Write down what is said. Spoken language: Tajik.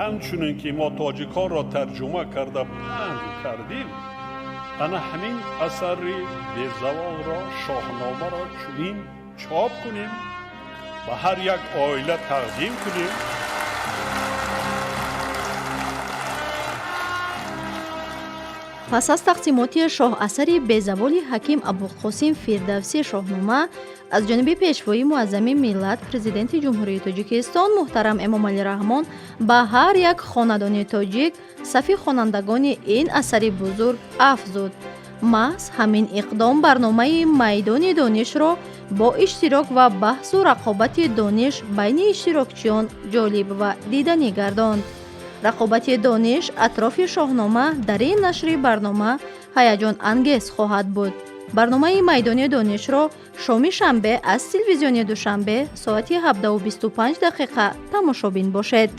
Ҳамчунин ки мо тоҷиконро тарҷума карда паҳн кардем, ана ҳамин асари безаволро, Шоҳномаро чунин чоп кунем, ба ҳар як оила тақдим кунем. Пас аз тақсимоти шоҳасари безаволи Ҳаким Абуқосим Фирдавсӣ «Шоҳнома» аз ҷониби Пешвои муаззами миллат, Президенти Ҷумҳурии Тоҷикистон муҳтарам Эмомалӣ Раҳмон ба ҳар як хонадони тоҷик, сафи хонандагони ин асари бузург афзуд. Маҳз ҳамин иқдом барномаи «Майдони донишро» бо иштирок ва баҳсу рақобати дониш байни иштирокчиён ҷолиб ва диданӣ гардонд. Рақобати дониш атрофи «Шоҳнома» дар ин нашри барнома ҳаяҷонангез хоҳад буд. Барномаи «Майдони донишро» шоми шанбе аз телевизиони Душанбе соати 17:25 тамошобин бошед.